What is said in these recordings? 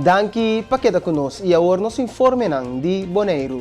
Danki pa keda ku nos i awor nos informenan di Boneiru.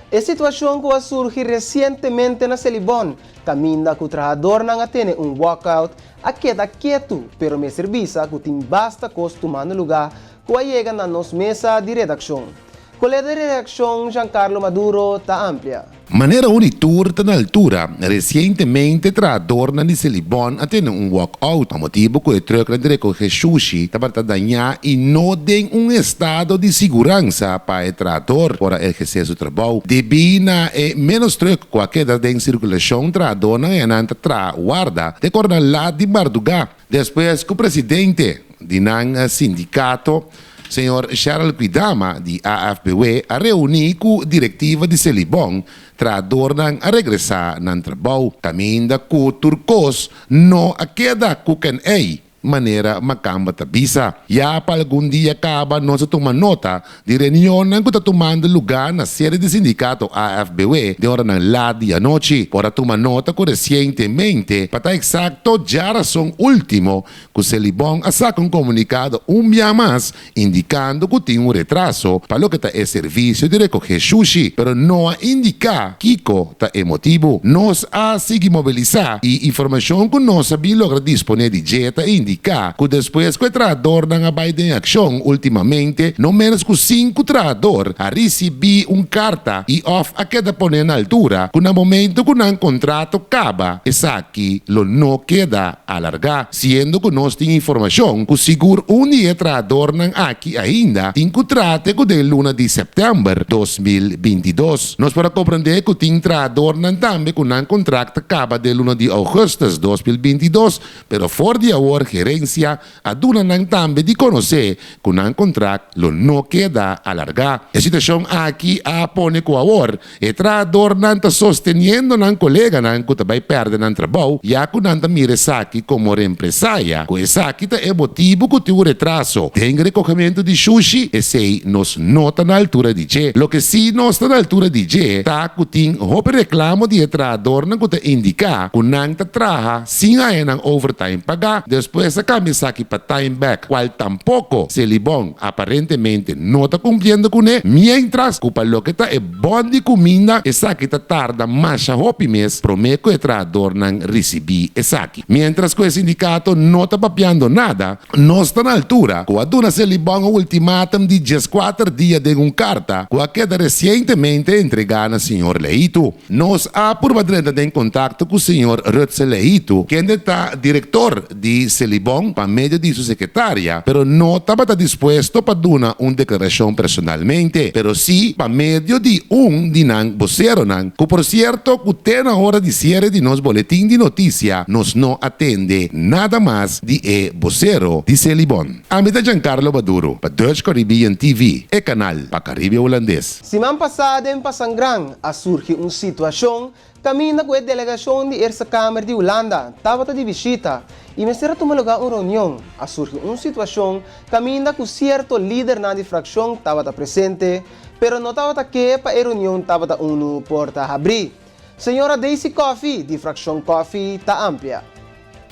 E situashon ku a surgi resientemente na Selibon, kaminda ku trahadornan a tene un walkout, a keda ketu, pero mester bisa ku tin basta kos tumando lugá ku a yega na nos mesa di redakshon. Kolega di redakshon Giancarlo Maduro ta amplia. Manera un di tur ta na altura, resientemente trahadornan di Selibon a tene un walk-out pa motibu ku e trùknan di rekohé shushi tabata dañá i no den un estado di siguransa pa e trahador por a ehersé su trabou. Debí na e ménos trùk ku a keda den sirkulashon trahadornan e nan ta traha warda te kor nan lat di mardugá. Despues ku presidente di nan sindikato, señor Sherel Kwidama di AFBW a reuní ku direktiva di Selibon, trahadornan a regresá nan trabou. Kaminda ku tur kos no a keda ku ken ei, manera Makamba ta bisa. Ya pa algun dia kaba nos a tuma nota di reunionnan ku ta tumando lugá na sede di sindikato AFBW den oranan lat di anochi. Por a tuma nota ku resientemente, pa ta eksakto djarason último, ku Selibon a saka un komunikado un bia mas indikando ku tin un retraso pa loke ta e servisio di rekohé shushi, pero no a indiká kiko ta e motibu. Nos a sigui mobilisá i informashon ku nos a bin logra disponé di dje ta indiká ku despues ku e trahadornan a bai den akshon últimamente no ménos ku sinku trahador a risibí un karta i òf a keda poné na altura ku na momento ku nan kontrato kaba esaki lo no keda alargá, siendo ku nos tin informashon ku sigur un di e trahadornan aki ainda tin ku trate ku den luna di sèptèmber 2022. Nos por a komprendé ku tin trahadornan tambe ku nan kontrakt ta kaba den luna di ougùstùs 2022, pero for di awor gerensia a duna nan tambe di konosé ku nan kontrakt lo no keda alargá. E situashon aki a pone ku awor e trahadornan ta sosteniendo nan koleganan ku ta bai pèrdè nan trabou, ya ku nan ta mira esaki komo rempresaya, ku esaki ta e motibu ku tin un retraso den rekogementu di shushi, esei nos no ta na altura di dje. Loke sí nos ta na altura di dje ta ku tin hopi reklamo di e trahadornan ku ta indiká ku nan ta traha sin haña nan overtime pagá, despues a kambia esaki pa time back, kual tampoko Selibon aparentemente no ta kumpliendo kuné, miéntras ku pa loke ta e bòn di kuminda esaki ta tarda masha hopi mes promé ku e trahadornan risibí esaki. Miéntras ku e sindikato no ta papiando nada, nos ta na altura ku a duna Selibon un ultimatum di dieskuater dia den un karta ku a keda resientemente entregá na señor Leito. Nos a purba drenta den kontakto ku señor Rutse Leito, kende ta direktor di Selibon pa medio di su sekretaria, pero no tabata dispuesto pa duna un deklarashon personalmente, pero sí pa medio di un di nan boseronan, ku por sierto ku te na ora di siere di nos boletin di notisia nos no a tende nada mas di e bosero di Selibon. Ami ta Giancarlo Maduro pa Dutch Caribbean TV, e kanal pa Caribe Hulandes. Siman pasá den Pasangran a surgi un situashon kaminda ku e delegashon di Eerste Kamer di Hulanda tabata di bishita i mester a tuma lugá un reunion. A surgi un situashon kaminda ku sierto lidernan di frakshon tabata presente, pero no tabata ke pa e reunion tabata unu porta habrí. Señora Daisy Coffie di frakshon Coffie ta amplia.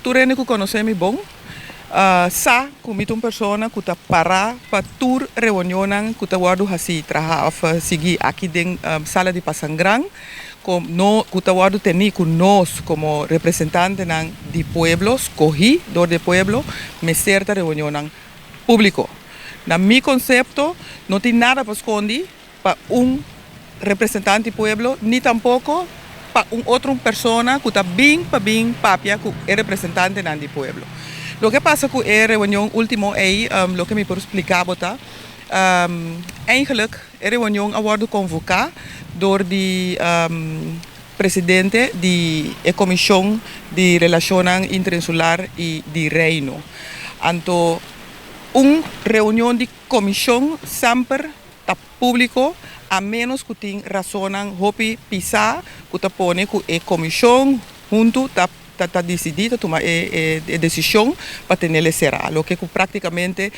Tur hende ku konosé mi bon sa ku mi ta un persona ku ta pará pa tur reunionnan ku ta wòrdu hasí, traha òf sigui aki den sala di Pasangran ku no ku ta wòrdu tení ku nos komo representantenan di pueblo skohí dor di e pueblo mester ta reunionnan públiko. Na mi konsepto no tin nada pa skondi. pa un representante di pueblo ni tampoco pa un otro persona cu ta bin pa bin papia cu e representantenan di pueblo. Loke a pasa cu e reunion ultimo ey, loke mi por splica bo ta, eigenlijk e reunion a wordo convoca door di presidente di e comision di relacionnan interinsular y di Reino. Anto un reunion di comision semper ta públiko a ménos ku tin rasonnan hopi pisá ku ta pone ku e komishon huntu ta ta disidí ta tuma e e desishon pa tenel e será loke ku práktikamente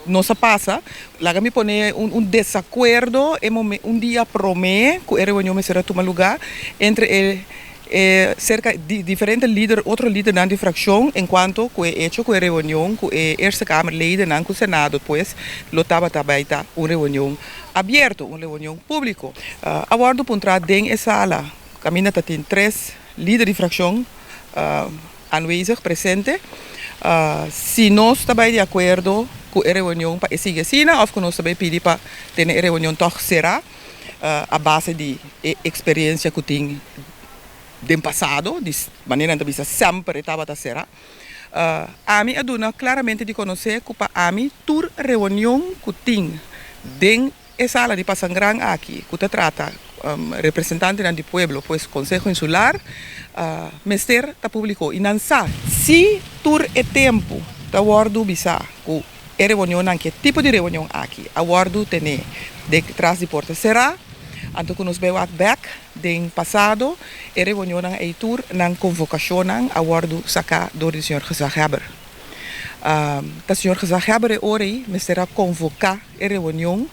nos a pasa. Laga mi pone un un desakuerdo e momen un dia promé ku e reunion mester a tuma lugá entre e. E serka di diferente lider, otro lidernan di frakshon enkuanto ku e echo ku e reunion ku e Eerste Kamerledennan ku Senado pues lo tabata bai ta un reunion abierto, un reunion públiko. A wòrdu puntrá den e sala kaminda ta tin tres lider di frakshon aanwezig, presente, si nos ta bai di akuerdo ku e reunion pa e sigui asina òf ku nos ta bai pidi pa tene e reunion tòg será. A base di e experiencia cu tin den pasado, di manera nan ta bisa semper e tabata cera, ami a duna claramente di conoce cu pa ami tur reunion cu tin den e sala di Pasangran aki cu ta trata representantenan di pueblo, pues Conseho Insular, mester ta publico y nan sa si tur e tempo ta wordo bisa cu E reunionnan ki e tipo di reunion aki a wòrdu tené den tras di porta será, anto ku nos bai wak bèk den pasado e reunionnan ei tur nan konvokashonnan a wòrdu saká dor di señor Gezaghèber. Ta señor Gezaghèber e ora ei mester a konvoká e reunion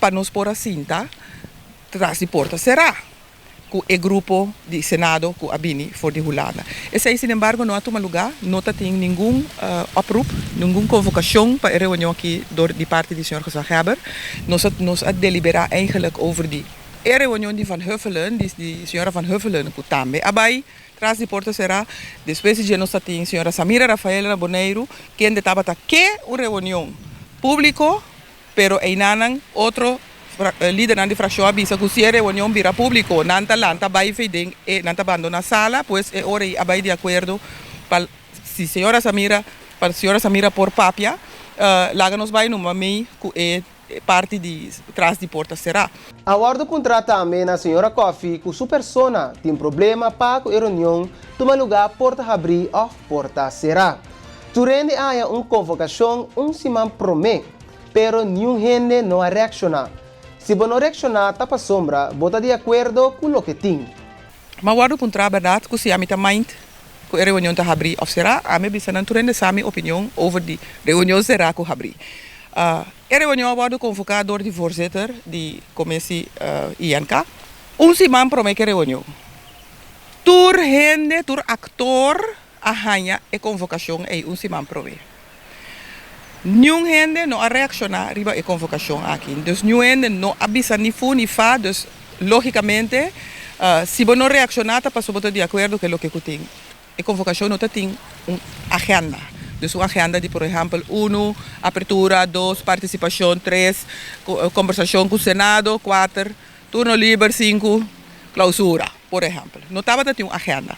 pa nos por a sinta tras di porta será. ku e grupo di Senado ku a bini for di Hulanda. Esei sinembargo no a tuma lugá, no ta tin ningun oproep, ningun konvokashon pa e reunion aki dor di parti di señor Gezaghebber. Nos a nos a deliberá eigenlik over di e reunion di Van Huffelen, di di señora Van Huffelen ku tambe a bai tras di porta será. Despues di dje nos ta tin señora Samira Rafaela na Boneiru kende tabata ke un reunion públiko. Pero einanan otro lidernan di fraccion a bisa cu si e reunion bira publico nan ta lanta bay fey den e nan ta bandona sala, pues e ora ey a bay di acuerdo pa si señora Samira pa señora Samira por papia laga nos bay numa mey cu e parti di tras di porta cera. A wordo puntra tambe na señora Coffie cu su persona tin problema pa cu e reunion tuma luga porta habri of porta cera. Tur hende a haya un convocacion un siman prome. Pero niun hende no a reakshoná. Si bo no reakshoná ta pasobra bo ta di akuerdo ku loke tin. M'a wòrdu puntrá bèrdat ku si ami ta mind ku e reunion ta habrí òf será. Ami a bisa nan tur hende sa mi opinion over di reunion será ku habrí. E reunion a wòrdu konvoká dor di voorzitter di komesi INK. Un siman promé ku e reunion tur hende, tur aktor a haña e konvokashon ei un siman promé. Niun hende no a reakshoná riba e konvokashon aki. Dus niun hende no a bisa ni fu ni fa. Dus lógikamente si bo no reakshoná ta pasobra bo ta di akuerdo ku e loke ku tin. E konvokashon no ta tin un agenda. Dus un agenda di por ehèmpel unu, apertura, dos, partisipashon, tres, kombersashon ku Senado, kuater, turno liber, sinku, klousura, por ehèmpel. No tabata tin un agenda.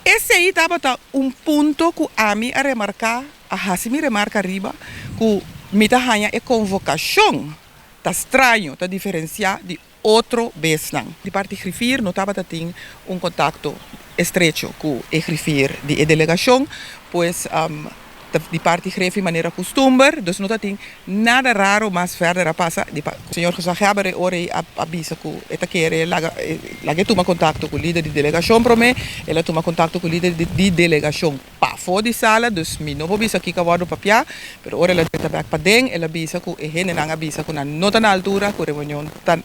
Esei tabata un punto ku ami a remarká, a hasi mi remarka riba, ku mi ta haña e konvokashon ta straño, ta diferensiá di otro besnan. Di parti griffier no tabata tin un kontakto estrecho ku e griffier di e delegashon, pues ta di parti grefi manera kustumber, dus no ta tin nada raro mas verder a pasa. Di señor Gezaghebber e ora ei a bisa ku e ta kere laga laga e tuma kontakto ku lider di delegashon promé, el a tuma kontakto ku lider di delegashon pafó di sala, dus mi no por bisa kiko a wòrdu papiá, pero ora el a drenta bèk paden el a bisa ku e hendenan a bisa ku nan no ta na altura ku reunion ta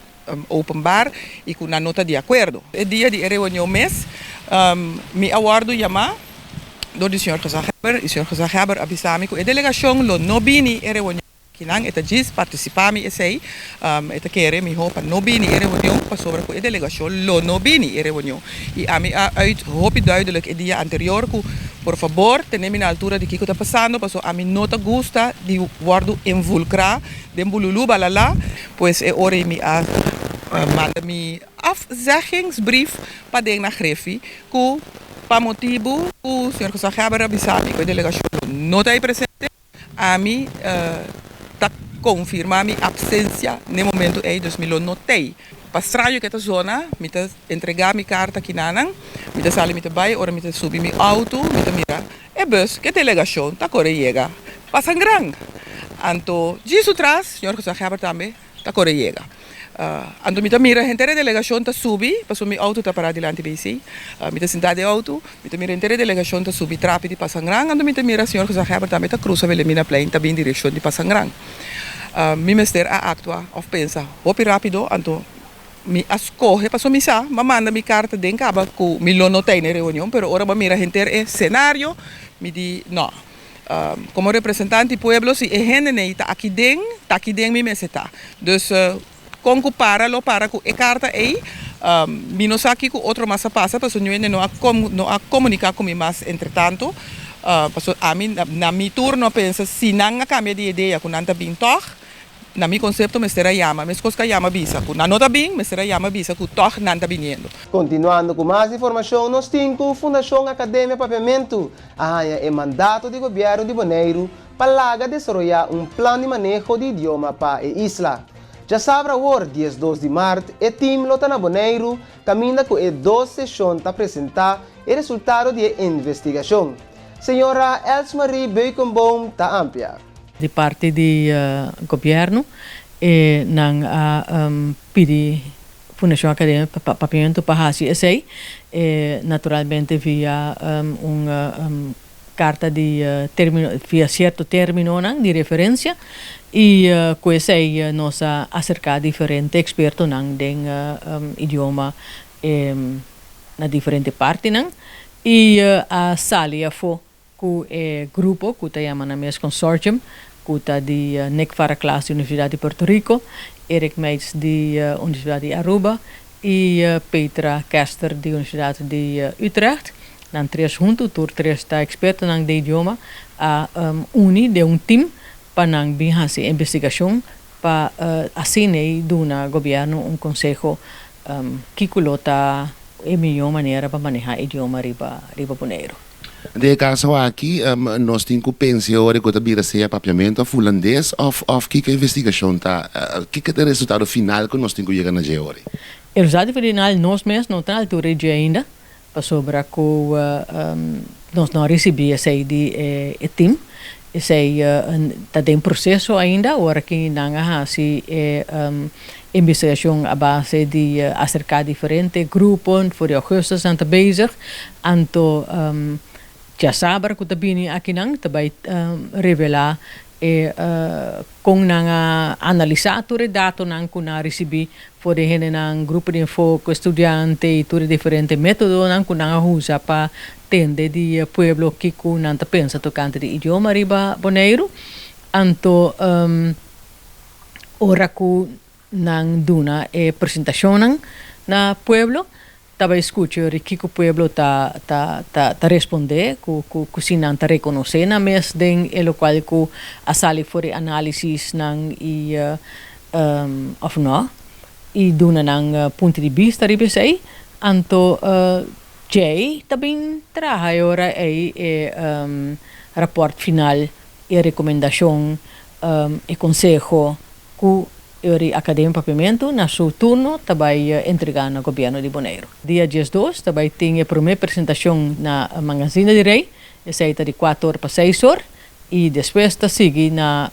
openbaar i ku nan no ta di akuerdo. E dia di e reunion mes mi a wòrdu yamá dor di señor Gezaghebber i señor Gezaghebber a bisa mi ku e delegashon lo no bini e reunion akinan, e ta djis partisipá mi esei, e ta kere mihó pa no bini e reunion pasobra ku e delegashon lo no bini e reunion. I ami a uit hopi duidelijk e dia anterior ku por fabor tene mi na altura di kiko ta pasando pasobra ami no ta gusta di wòrdu envulkrá den bululú balala. Pues e ora ei mi a manda mi afzeggingsbrief pa den na Griffie ku pa motibu ku señor Gezaghebber a bisa mi ku e delegashon lo no ta ei presente, ami ta konfirmá mi apsensia n'e momentu ei, dus mi lo no t'ei. Pa straño ku e ta zona, mi ta entregá mi karta kinanan, mi ta sali mi ta bai, ora mi ta subi mi outo mi ta mira e bus ku e delegashon ta kore yega pa San Gran. Anto djis su tras señor Gezaghebber tambe ta kore yega. Anto mi ta mira henter e delegashon ta subi, pasobra mi outo ta pará dilanti BC. Mi ta sintá den outo, mi ta mira henter e delegashon ta subi trapi di Pasangran, anto mi ta mira señor Gezaghebber tambe ta krusa Wilhelminaplein ta bin direkshon di Pasangran. Mi mester a aktua òf pensa hopi rápido, anto. Mi a scoge paso mi sa, m'a manda mi carta den caba cu mi lo no ta na e reunion, pero ora m'a mira henter e scenario, mi di no. Como representante di pueblo, si e hende ta aki den, ta aki den mi mester ta. Dus con cu para lo para cu e carta ey, mi no sa kico otro mas a pasa, paso no a no a comunica cu mi mas entretanto. Paso ami na mi turno pensa si nan a cambia di idea cu nan ta bin toch, na mi concepto mester a yama, mescos cu a yama bisa cu nan no ta bin, mester a yama bisa cu toch nan ta biniendo. Continuando cu mas informacion, nos tin cu Fundacion Academia Papiamento a haya e mandato di gobierno di Boneiro pa laga desaroya un plan di maneho di idioma pa e isla. Diasabra awor, 12 di maart, e team lo ta na Boneiro, caminda cu e dos sesion ta presenta e resultado di investigacion. Señora Elsmarie Beukenboom ta amplia. Di parti di gobierno e nan a pidi Fundacion Academia Papiamento pa haci esey, naturalmente via un carta di termino, via cierto termino di referencia, y cu esey nos a acerca diferente expertonan den idioma na diferente partinan y a sali afo cu e grupo cu ta yama nan mes consortium, cu ta di Nick Faraclas di Universidad di Puerto Rico, Eric Meits di Universidad di Aruba y Petra Kester di Universidad di Utrecht. Nan tres hunto, tur tres ta expertonan di idioma, a uni den un team pa nan bin haci investigacion pa asina duna gobierno un conseho kico lo ta e miho manera pa maneha idioma riba Boneiro. Den caso aki, nos tin cu pensa ora cu ta bira sea papiamento of hulandes of kico investigacion ta, kico ta e resultado final cu nos tin cu yega na dje ora? E resultado final nos mes no ta na altura ainda, pasobra cu nos no a ricibi esey di e team. Esey ta den proceso ainda, ora cu nan a haci e investigacion a base di acerca diferente grupo, for di augustus nan ta bezig, anto diasabra cu ta bini aki nan ta bay revela e con nan a analisa tur e datonan cu nan a ricibi for di hendenan, grupo di enfoke, studiante y tur e diferente metodonan cu nan a usa pa tende di pueblo kico nan ta pensa tocante di idioma riba Boneiro. Anto ora cu nan duna e presentacionnan na pueblo, ta bay scucha kico pueblo ta responde, cu si nan ta reconoce nan mes den e locual cu a sali for di analisis nan y of no, y duna nan punto di bista riba esey. Anto djey ta bin traha ora e rapport final y recomendacion y conseho cu e Academia Papiamento na su turno ta bay entrega na gobierno di Boneiro. Dia 12 ta bay tin e prome presentacion na Mangazina di Rei, esey ta di 4 or pa 6 or, y despues ta sigui na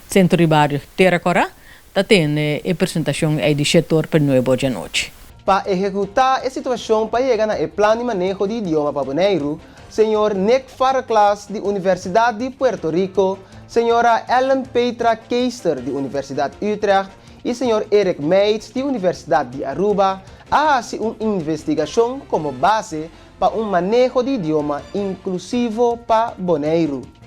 Centro di Bario Terra Cora, ta tin e presentacion ey di 7 or pa 9 or di anochi. Pa ehecuta e situacion pa yega na e plan di maneho di idioma pa Boneiro, señor Nick Faraclas di Universidad di Puerto Rico, señora Ellen Petra Keister di Universidad Utrecht y señor Eric Meits di Universidad di Aruba a haci un investigacion como base pa un maneho di idioma inclusivo pa Boneiro.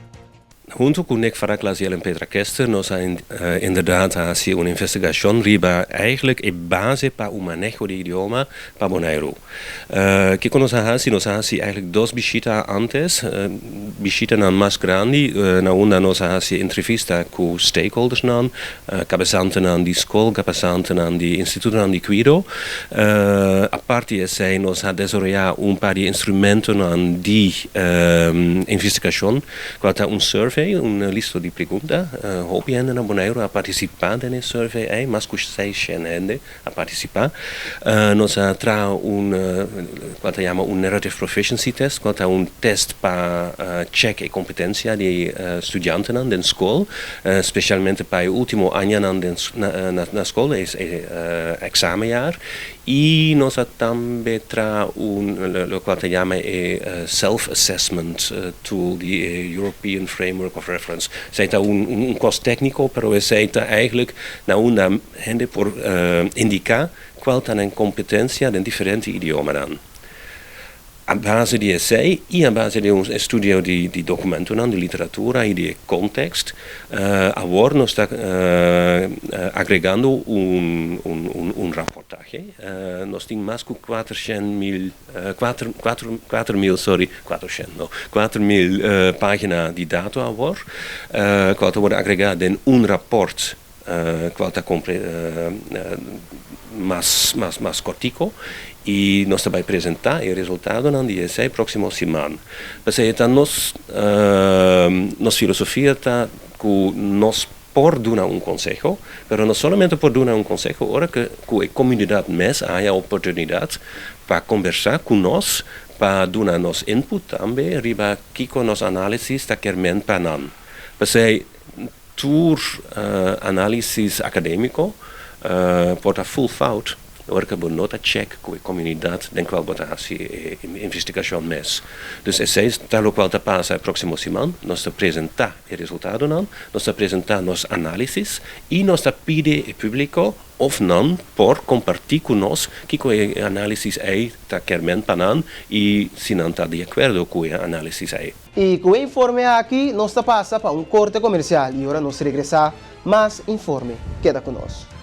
Hunto cu Nick Faraclas y Ellen Petra Kester, nos a inderdaad haci un investigacion riba eigenlijk e base pa un maneho di idioma pa Boneiro. Kico nos a haci? Nos a haci eigenlijk dos bishita antes, bishitanan mas grandi, na unda nos a haci entrevista cu stakeholdersnan, cabesantenan di scol, cabesantenan di institutonan di cuido. Aparte di esey, nos a desaroya un par di instrumentonan di investigacion, cual ta un survey, un lista di pregunta. Hopi hende na Boneiro a participa den e survey ey, mas cu 600 hende a participa. Nos a traha un cual ta yama un narrative proficiency test, cual ta un test pa check e competencia di studiantenan den scol, specialmente pa e ultimo añanan na scol, e examenjaar. Y nos a tambe traha un locual ta yama e self-assessment tool di European Framework of Reference. Esey ta un cos tecnico, pero esey ta eigenlijk na unda hende por indica Cual ta nan competencia den diferente idiomanan. A base di esey y a base di un estudio di documentonan, di literatura y di context, awor nos ta agregando un raportahe. Nos tin mas cu 400 mil, 4000, sorry, 400, no, 4000 pagina di dato awor, cual ta wordo agrega den un rapport cual ta mas cortico y nos ta bay presenta e resultadonan di esey proximo siman. Pasobra nos filosofia ta cu nos por duna un conseho, pero no solamente por duna un conseho, ora cu e comunidad mes haya oportunidad pa combersa cu nos, pa duna nos input tambe, riba kico nos analisis ta kermen pa nan. Pasobra tur analisis academico por ta full fout, ora cu bo no ta check cu e comunidad den cual bo ta haci investigacion mes. Dus esey ta locual ta pasa e proximo siman, nos ta presenta e resultadonan, nos ta presenta nos analisis y nos ta pidi e publico of nan por comparti cu nos kico e analisis ey ta kermen pa nan y si nan ta di acuerdo cu e analisis ey. Y cu e informe aki, nos ta pasa pa un corte comercial y ora nos regresa, mas informe. Keda cu nos.